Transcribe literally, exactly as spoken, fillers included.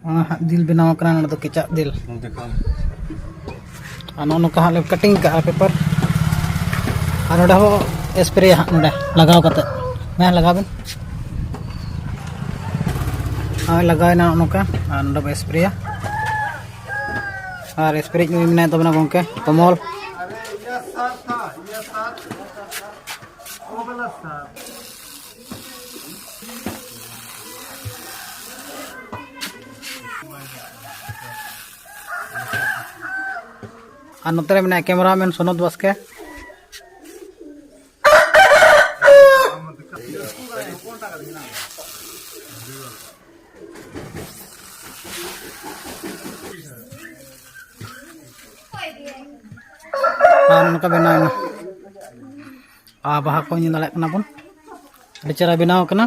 ᱚᱱᱟ ᱦᱟᱸᱜ ᱫᱤᱞ ᱵᱮᱱᱟᱣ ᱠᱟᱱᱟ, ᱱᱚᱰᱮ ᱫᱚ ᱠᱮᱪᱟᱜ ᱫᱤᱞ᱾ ᱟᱨ ᱱᱚᱜᱼᱚ ᱱᱚᱝᱠᱟ ᱦᱟᱸᱜ ᱞᱮ ᱠᱟᱴᱤᱝ ᱠᱟᱜᱼᱟ ᱯᱮᱯᱟᱨ᱾ ᱟᱨ ᱱᱚᱰᱮ ᱦᱚᱸ ᱥᱯᱨᱮᱭᱟ ᱦᱟᱸᱜ, ᱱᱚᱰᱮ ᱞᱟᱜᱟᱣ ᱠᱟᱛᱮ᱾ ᱦᱮᱸ, ᱞᱟᱜᱟᱣ ᱵᱮᱱ᱾ ᱦᱳᱭ, ᱞᱟᱜᱟᱣ ᱮᱱᱟ ᱱᱚᱜᱼᱚ ᱱᱚᱝᱠᱟ᱾ ᱟᱨ ᱱᱚᱰᱮ ᱵᱚ ᱥᱯᱨᱮᱭᱟ᱾ ᱟᱨ ᱥᱯᱨᱮ ᱱᱩᱭ ᱢᱮᱱᱟᱭ ᱛᱟᱵᱚᱱᱟ ᱜᱚᱢᱠᱮ ᱠᱚᱢᱚᱞ᱾ ᱟᱨ ᱱᱚᱛᱮ ᱨᱮ ᱢᱮᱱᱟᱭᱟ ᱠᱮᱢᱮᱨᱟᱢᱮᱱ ᱥᱚᱱᱚᱛ ᱵᱟᱥᱠᱮ᱾ ᱟᱨ ᱱᱚᱝᱠᱟ ᱵᱮᱱᱟᱣ ᱮᱱᱟ᱾ ᱟᱨ ᱵᱟᱦᱟ ᱠᱚ ᱧᱮᱞ ᱫᱟᱲᱮᱭᱟᱜ ᱠᱟᱱᱟ ᱵᱚᱱ, ᱟᱹᱰᱤ ᱪᱮᱦᱨᱟ ᱵᱮᱱᱟᱣ ᱠᱟᱱᱟ᱾